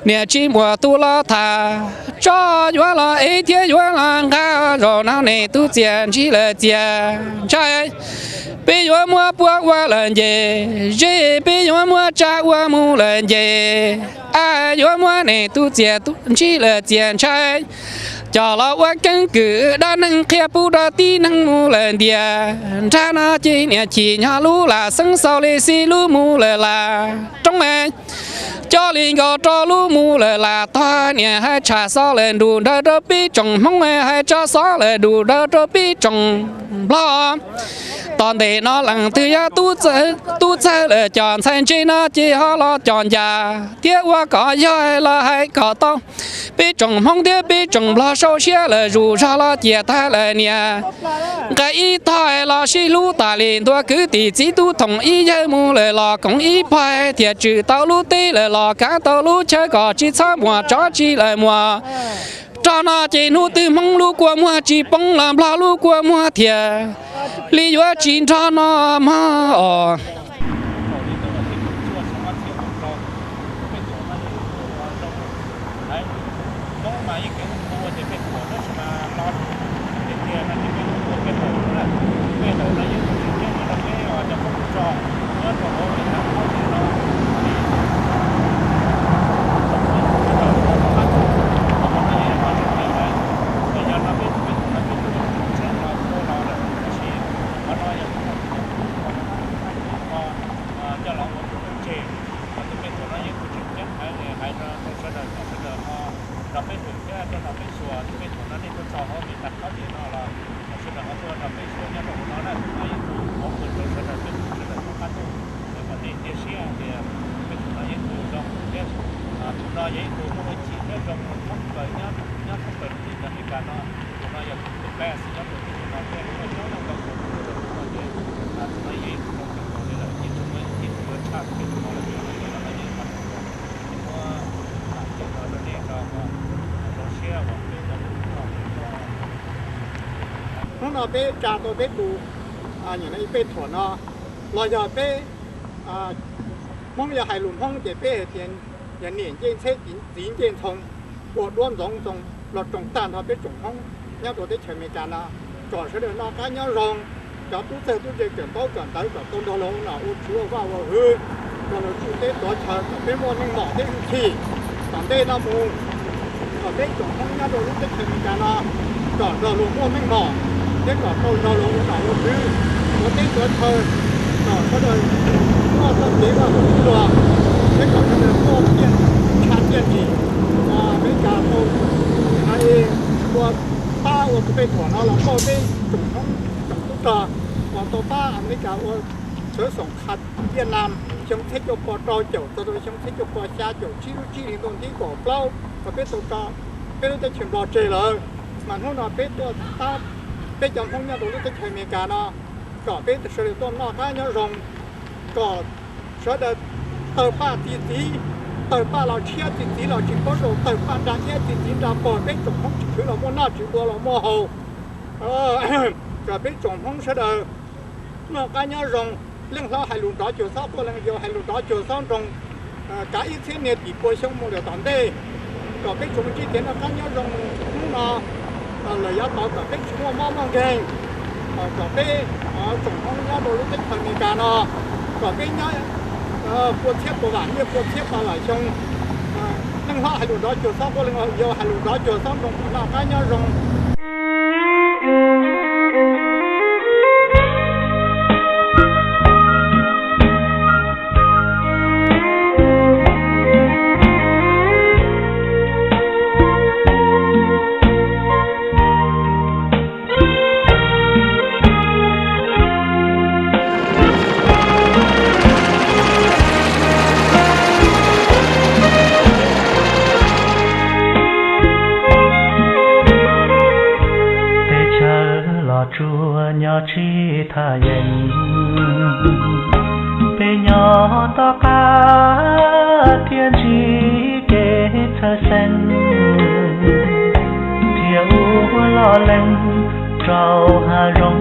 Niam tsis muaj tus los tham, tso yuav los ev thiab yuav los nqa, zaum no niam tub txias ntsib lawm txias ntshai. Peb yuav muab puab ua lawm nce, zeb peb yuav muab tsa ua mus lawm nce, a yuav muab niam tub txias ntsib lawm txias ntshai. Coj los ua keeb kwm dab neeg qhia pub rau tib neeg mus lawm ntiag. Nrag no ces niam chim nyob lub lam xeeb xaus li xib lub mus lawm lam roob. Coj li nkaus rau lub mus lawm lam tog, niam hais tshaj xov lawm nrug nrawg rau peb tsoom Hmoob, hais tshaj xov lawm nrug nrawg rau peb tsoom Nplog. Tom ntej no leej twg yog tub txawg lawm cov ntxhais ntse no ces ho los cov ncas thiab ua kom yog los hais kom tau peb tsoom Hmoob thiab peb tsoom Nplog sau siab lawm zuj zog los ciam tag lawm niam. Nqa ib tog los sib hlub tas li ntua kwv tij txiv tub thoom ib yawg mus lawm los koom ib pog thiaj tswm tau lub teb lawm los kav tau lub chaw kom tsis txhob muaj tsov tsis lawm muaj rog no ces hnub twg Hmoob lub kua muag tsis poob los Nplog lub kua muag thiaj li yuav tsis nrog no mog os. Coj los ua tus neeg tseg, tus pej txuas no yeej kuj tseem ceeb hais li hais rau sawv daws kom sawv daws ho nrog peb hwm thiab rau nrog peb xyuas tus pej txuas no nej tuaj txog hauv kev tag khob tes no los kom sawv daws ho tuaj nrog peb xyuas nyob rau hauv no na. Tus no yeej kuj qhov uas rau sawv daws peb sawv daws txhua qab tuaj, kom nej cia siab hais tias pej txuas no yeej kuj zoo thiab. Tus no yeej kuj muaj hwj chim thiab zoo thoob plaws nyob thoob plaws lub teb chaws Amelikas no. Tus no yog tus best nyob rau teb chaws no thiab muaj coob leej ntau tus tuaj rau tus no ces tus no yeej kuj zoo kawg nkaus li lawm, yeej tsis muaj ib tug yuav tshaj tus pej txuas no lawm. Tus no yeej tau muab hais tias no rau nej tso, zoo siab uas peb cov tub rog hnub no peb tsa tau peb tus, nyob no ib pej txuas no los yog peb Hmoob yog hais lus Hmoob ces peb hais tias yog niam ncej ntxheb txiv ncej ntxhoo, ua duab ntxoov ntxoo los tsoom tag nrho peb tsoom Hmoob nyob rau teb chaws Amelikas no, kom sawv daws noj qab nyob zoo, cov tub txawg tub ntse kawm ntaub kawm ntawv kom tau nrog luag ua nom ua tswv ua vaj ua hwv, nrog luag tsuj teb tuav chaw kom peb muaj meej mom thiab hwj chim tom ntej no mus. Kom peb tsoom Hmoob nyob rau lub teb chaws Amelikas no kom nrog luag muaj meej mom thiab kom tau nrog luag ua nom ua tswv, tuav teb tuav chaw, kom sawv daws muaj txoj kev vaj huam ib luag, thiab kom sawv daws muaj tiaj tshaj tiaj nrim. Amelikas tau ua pab ua tus pej txuas no los pauj peb tsoom Hmoob tsoom tub rog, uas tau pab Amelikas ua sawv xoom qha Viaj Nam xyoo txhiab cuaj pua rau caum txog rau xyoo txhiab cuaj pua xya caum tsib lub tsib hlis ntuj ntiv kaum plaub uas peb tau tso peb lub teb chaws Nplog tseg lawm. Mas hnub no peb tuaj pab peb cov Hmoob nyob rau lub teb chaws Amelikas no, kom peb sawv daws tuaj noj qab nyob zoo, kom sawv daws tawg paj txi txiv, tawg paj los tshiab txi txiv los tsis paub zoo, tawg paj nra iab txi txiv nra pog, peb tsoom Hmoob tsis khwv los muaj noj, tsis ua los muaj haus. Kom peb tsoom Hmoob sawv daws noj qab nyob zoo, leej hlob hais lus nrov cuag xob quaj, leej yau hais lus nrov cuag xob nroo, kav ib txhiab niag tim pua xyoo mus lawm tom ntej, kom peb tsoom ntsib kev noj qab nyob zoo hnub no lawm yav tod, kom peb tsis muaj mob muaj nkeeg, kom peb tsoom Hmoob nyob rau lub teb chaws Amelikas no, kom peb nyob pua txhiab pua vam nyiaj pua txhiab pua vam xyoo. Leej hlob hais lus nrov cuag xob quaj, leej yau hais lus nrov cuag xob nroo, kom noj qab nyob zoo. Teb chaws los tsuas nyob tsis thaj yeeb, peb nyob tom qab thiab ntsib kev txhawj xeeb, thiab ua loj lees rau hav zoov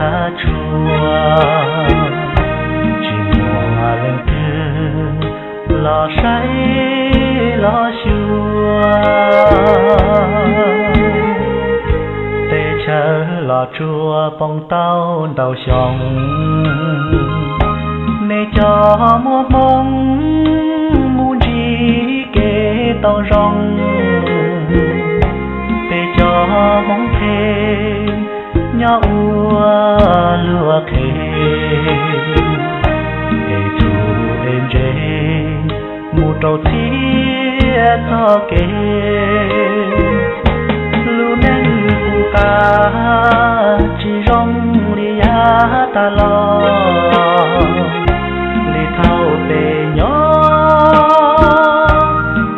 hav tsuag, tsis muaj leej twg los saib Los tsuas poob tau ntau xyoo, nej cov muaj hmoo mus ntsib kev tau zoo. Peb cov hmoob phem nyob ua luag qhev, es txuj es ntse mus rau txhiab txoj kev. Lub neej kuv qab tsis zoo li yav tas los, li thaum peb nyob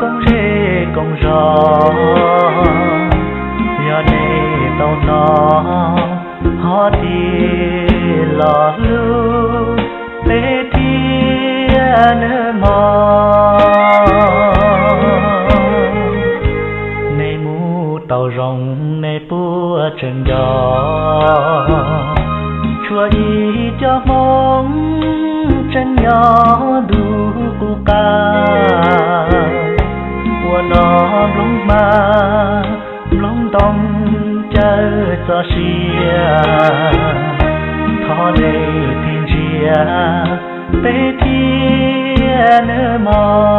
koom zej koom zos. Yog nej tau hnov hov tias los hlub peb thiab nawb mog. Nej mus tau zoo nej puas tseem nco, tshuav ib co hmoob tseem nyob ntuj kuv qab, ua noj nplooj hmab nplooj ntoo caw txoj sia. Thov nej tig ntsia peb thiab nawb mog.